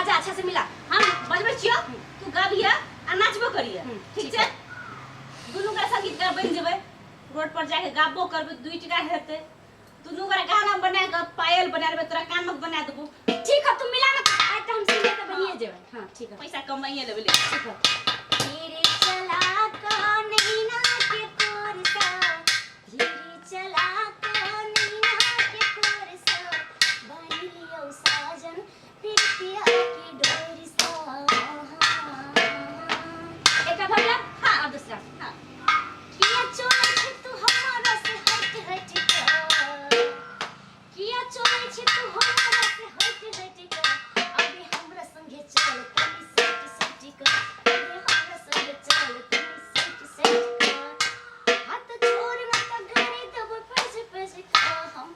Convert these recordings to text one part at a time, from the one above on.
बाजा अच्छा से मिला। हम बजबै छियो, तू गाबिया आ नाचबो करिया। ठीक छै, दुनू गोरा संगीतकार बनि जेबै, रोड पर जाके गाबो करबै, 2 टका हेतै। दुनू गोरा गाना बना के पायल बना लेबै, तोरा कानक बना देबो। ठीक है, तू मिला ना, आज तो हम सिंगर तो बनिए जेबै। हां ठीक है, पैसा कमाइए लेबै ले। ठीक है। धीरे चला का नैना के कोरसा, धीरे चला का नैना के कोरसा, बांध लियो साजन प्रीतिया के डोर सा। एक भगला। हां और दूसरा। हां किया चोरै छै तू हमरा से हट हट के, किया चोरै छै तू हमरा से हट हट के, अबे हमरा संगे चल तनी सट सट के, अबे हमरा संगे चल तनी सट सट के, हाथ छोड़ न त गाड़ी देबो पैज पैज के। हम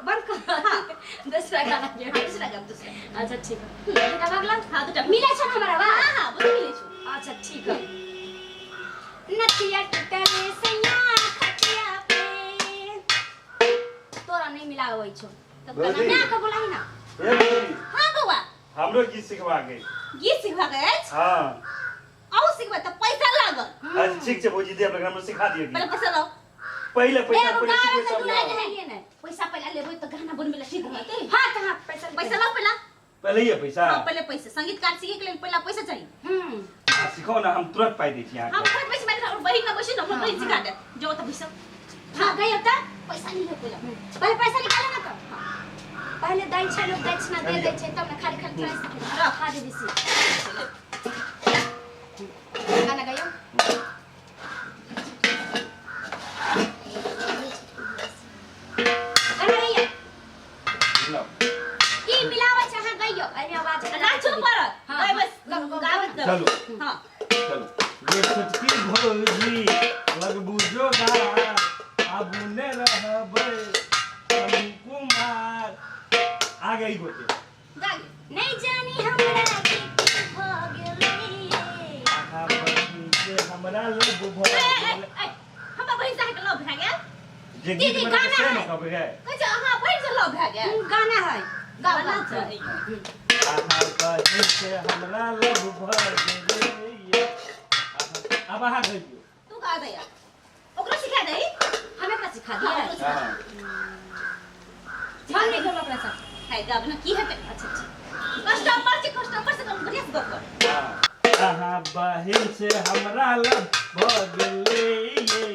बंद कर। हां दूसरा गाना के। हां दूसरा गाब, दूसरा। अच्छा ठीक है, दूटा भगला। हां दूटा मिलै छै हमरा आवाज? हां हां बहुत मिलै छौ। अच्छा ठीक है। नथिया टूटले सैया खटिया पे, तोरा नहीं मिलावे छौ तब भौजी। ना के बोलाही ना। ए भौजी, हां बौआ, हमरो गीत सिखवा के। गीत सिखवा के अछि? हाँ। आउ सिखबै तऽ पैसा लागल। अच्छा ठीक छै भौजी, देब, लेकिन हमरो सिखा दिअ पहिले गीत। पैसा लाउ। पहिले पैसा, एगो पहिले गावे सिखबै से तब दुनाई ने। नहीं है ना। पैसा पहिले लेबै तऽ गाना बनबै लए ठीक होतै। हां तऽ हां पैसा पैसा लाउ पहिले। पहिले ही पैसा? हां पहिले पैसा, संगीतकार सीखे के लेल पहिले पैसा चाही। आ, सिखाओ ना, हम तुरंत पाइ दै छी हम अहाँके। खुद पैसा मांगि और बहिन ना बैसू ना, हमर बहिन सिखा देत। जो तऽ बैसब। हां गई तऽ पैसा लिअ पहिले। पहिले पैसा निकालो ना तऽ। पहिले दै छै लोग, दक्षिणा दे दै छै तब ने, खाली खाली थोड़ा सीखे। रख। हां दीदी सीख गाना गाइयो। गाना गाइयो। लाउ। की मिलाबै छै अहाँ गाइयो, एहिमे आवाज नाचो पड़त। हाँ, गाय बस गाओ, गाओ, गाबैत चलू। हां चलू। ये छोटकी भौजी लगबू जोगार, आबू ने रहबै हम कुमार। आ गई गोटे। गाय नहीं जानी हमरा के की भ गेलै। अहाँ बहिन से हमरा लव भऽ ए, ए, गेलै। ए, हमरा बहिन से अहाँके लव भए गेल? जे गीत दीदी, बनेतै गाना से है। ने कहबै गै। कहै छै अहाँ बहिन से लव भए गेल। गाना है, गाओ गाना गाओ। छै। अहाँ बहिन से हमरा लव भऽ गेलै। आब अहाँ कहियौ। तू गा दैया, ओकरो सिखा दही। हम एकरा सिखा हाँ, दिए। ओकरो सिखा। हाँ। हम नहीं करब ओकरा साथ। है गाब ना, की हेतै? अच्छा अच्छा। कस्टमर छै, कस्टमर से कम बढ़िया से गप कर। अहाँ बहिन से हमरा लव भऽ गेलै।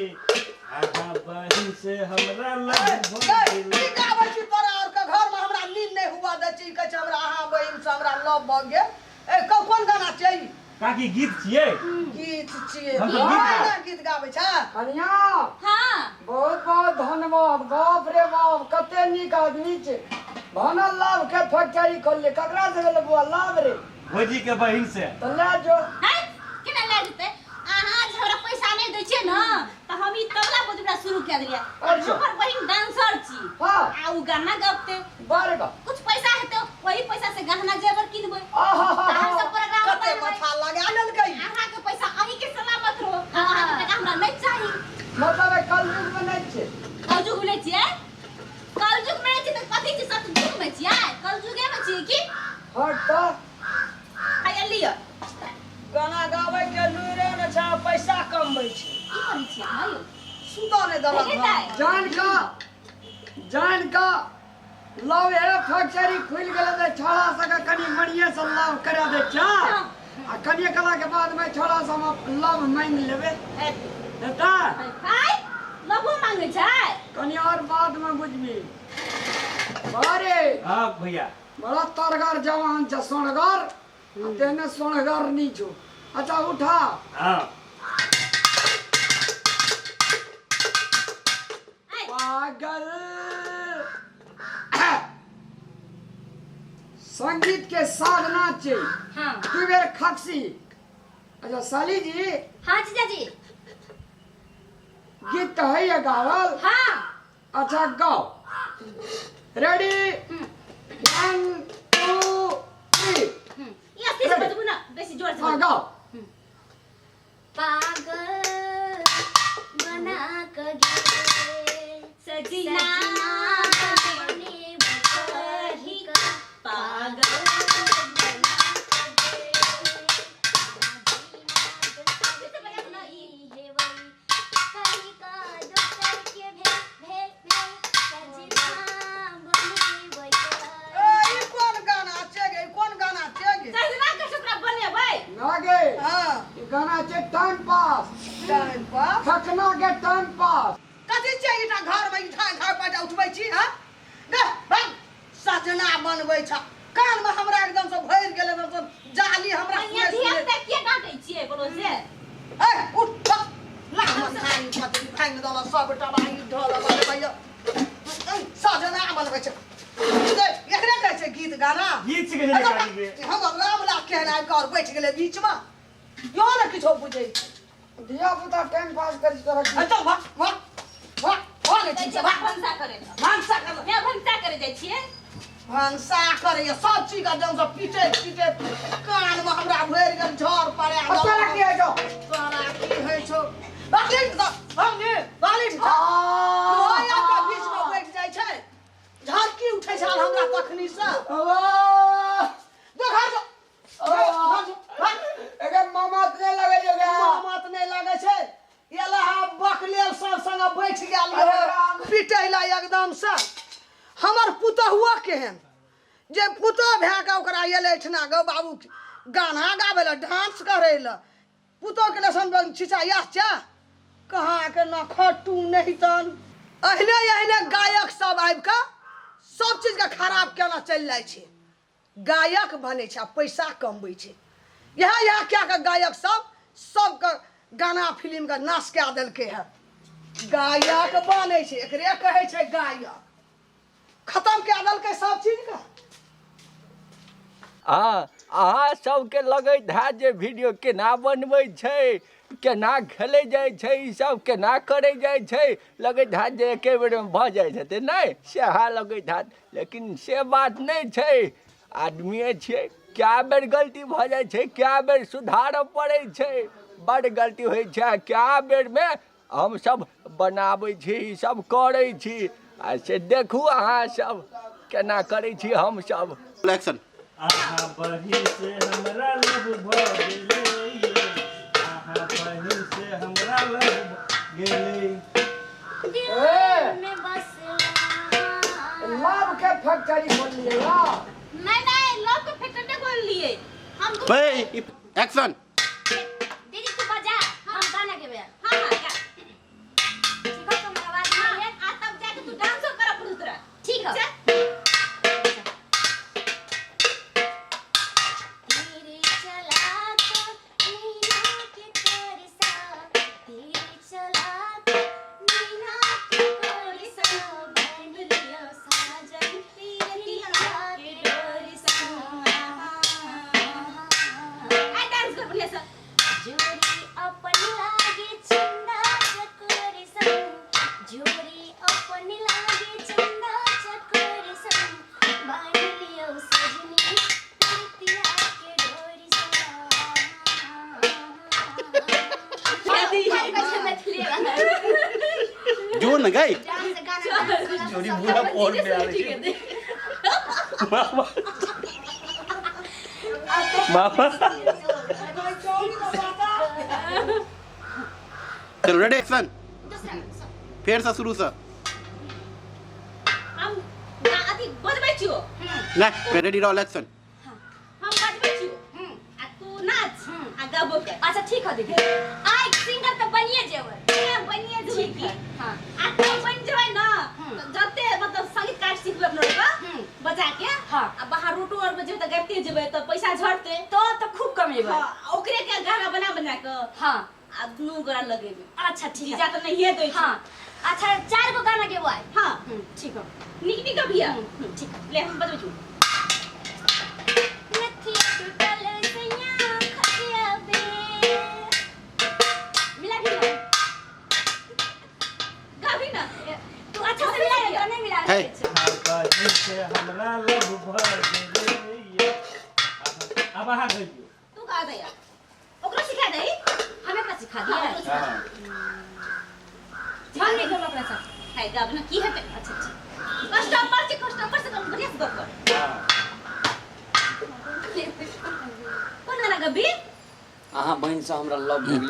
अहाँ बहिन से हमरा लव भऽ की गेलै। गाबै छी तोरा और के घर में हमरा नींद नहीं हुआ दै छी, कहै छै हमरा अहाँ बहिन से हमरा लव भऽ गेल। ए कोन गाना छै ई? काकी गीत छियै। गीत छियै? हम तऽ गीत केना गीत गाबै छै? कनिया, हाँ बहुत बहुत धन्यवाद। बाप रे बाप, कते नीक आदमी छै। भानल लाभ के फैक्ट्री खोलले, ककरा से गेलै बुआ लाभ रे? भौजी के बहिन से। तऽ लए जो। है केना लए जेतै? अहाँ जे हमरा पैसा नहि दै छियै ने तऽ हम ई तबला बजबला शुरू कए देलियै। अच्छा। हमर बहिन डांसर छी। हाँ। आ उ गाना गबतै। बारे बा। कुछ पैसा हेतै, वही पैसा से गहना जेवर किनबै। आहा। तऽ हम सब प्रोग्राम कते बनबै। माथा लगा लेलकै। अहाँके पैसा अहीं के सलामत रहो, अहाँके टका हमरा नहि चाही। मतलब कलयुग में नहीं छै। कलयुग में नहि छियै? कलयुग में नहि छियै तऽ कथी छियै? सतयुग में छियै? कलयुगे में छियै की? हट तऽ। हैया लिअ। गाना गाबै के लुइरे ने छै, पैसा कमबै छै। की करै छियै अहाँ यौ? सुतऽ नहि देलक हेतै। घरमे। जान का, जान का लव हे फैक्ट्री खुलि गेलै तऽ छोड़ा सबके कनि बढ़िएँ से लव करा दै छै, आ कनिए कला के बाद में छोड़ा सब लव मांगि लेबै। हेतै? हाय, लवो मांगै छै? कनि और बाद में बुझबी। अरे हाँ भैया, बड़ा तरगर जवान छै, सोनगर, आ तेहने सोनगर नहीं छौ। अच्छा उठा। हाँ। पागल संगीत के साधना छै। हाँ। दू बेर खकसी। अच्छा साली जी। हाँ जीजा जी। गीत तऽ होइए गावल? हाँ। अच्छा गाओ। रेडी, 1 2 3। ई अस्सी से बजबू ना, बेसी जोर से। हाँ गाओ। पागल बना के गे सजना बने बकही का, पागल बना पास। फकना के टाइम पास। कथी छै ईटा घर में ईटा घर पर उठबै छी हां गे भाग सजना बनबै छ कान में हमरा एकदम से भरि गेल एकदम से जाली हमरा कनिया सुनै धिया सुनै पुता किया डांटै छियै बोलो से ए उठ भाग लाख भांग पति भांग दल सब टबाई ढल बनबै सजना बनबै छै एकरे कहै छै गीत गाना गीत सिखै छलै काकी के। हमर राम लाख केहन आबि कऽ और बैठ गेलै बीच में यो ने किछो बुझै छै धिया पुता टाइम पास करी तोरा की? चल भाग भाग भाग भाग जाइ छी छियै भाग भनसा करे भनसा कर मैं भनसा करे जाइ छियै भनसा करैया सब चीज के एकदम से पीटे पीटे कान में हमरा भरि गेल झड़ पड़े आ तोरा की होइ छौ? तोरा की होइ छौ बाली बाली बाली लोहिया के बीच में बैठ जाइ छै झड़की उठै छल हमरा तखनी से वाह! देखा जो एके मामा नहि लगै छौ गे। मामत नहि लगै छै एला बकलेल सब संग बैठ गेल अरे राम। पिटै ला एकदम से हमर पुतहुआ केहन जे पुतोह भए कऽ ओकरा एलै एहिठिना गौ बाबू गाना गाबै लए डांस करै लए पुतोहके लसन छिचा याह चा कहाँ के न खट्टू नहीं तन अहिने अहिने गायक सब आबि कऽ सब चीजके खराब केना चलि जाइ छै गायक बनै छै आ पैसा कमबै छै इएह इएह कए कऽ गायक सब सबके गाना फिल्मके नाश कए देलकै हँ गायक बनै छै एकरे कहै छै गायक खतम कए देलकै सब चीजके। हँ अहाँ सबके लगैत हैत जे वीडियो केना बनबै छै केना खेलै जाइ छै ई सब केना करै जाइ छै लगैत हैत जे एके बेरमे भऽ जाइत हेतै नहि सएह लगैत हैत लेकिन से बात नहि छै आदमिए छियै कए बेर गलती भऽ जाइ छै कए बेर सुधारऽ पड़ै छै बड्ड गलती होइ छै आ कए बेरमे हमसभ बनाबै छी ईसभ करै छी आ से देखू अहाँसभ केना करै छी हमसभ। एक्शन। अहाँ बहिन से हमरा लव भऽ गेलै ये अहाँ बहिन से हमरा लव भऽ गेलै। दिल में बसला लव के फैक्ट्री खोललियै या नहीं नहीं लव के फैक्ट्री नहीं खोललियै हम एक्शन। दीदी तू बजा हम गाना गेबे। हां हां गा। ठीक है तुम्हारा आवाज नहीं है आ तब जाके तू डांसो कर पड़ू तोरा। ठीक है। तेरे चला तो मीना के कोरसा तेरे चला तो मीना के कोरसा बन लिया साजन पीरिया के डोरसा। आ डांस कर बढ़िया से। जोरी अपन लागे चंदा चकोर संग जोरी अपन लागे चंदा चकोर संग बांध लियो सजनी प्रीतिया के डोरी सा। जो न गई डांस गाना जोड़ी बुरा पोर में आबै छै मामा मामा चलो रेडी एक्शन। फेर से शुरू से हम अथी बजबै छियो। नहीं रेडी रोल एक्शन। हम बजबै छियो आ तू नाच आ गाबो कर। अच्छा ठीक है दीदी आई सिंगर तो बनिए जेबै। बनिए जेबै की हां आ तू बन जेबै ना जते मतलब संगीतकार सिखबै अपना लोग बजा के। हां आ बाहर रोटो और बजेबै त गाबिते जेबै त पैसा झड़तै तो तो खूब कमेबै। हां ओकरे के गाना बना बना के हां आ दुनू गोरा लगेबै। अच्छा ठीक है। जीजा त नहिए दै छै। हां अच्छा 4 गो गाना गेबै। हां ठीक है निक निक भैया। ठीक है ले हम बजबै छु। नथिया टूटल सैया खटिया बे मिला भी ना गाबी ना तू अच्छा से मिला ले नहीं मिला है। बहिन से हमरा लव भऽ गेलै ये। अब अहाँ कहियौ। तू गा दे यार ओकरो सिखा दे। हमें ओकरा सिखा दिया। हाँ। हम नहीं करब ओकरा साथ। है गाब ना की हेतै। अच्छा अच्छा कस्टमर छै कस्टमर से कम बढ़िया से गप कर। हाँ। कोन गाना गबी? अहाँ बहिन से हमरा लव भऽ गेलै।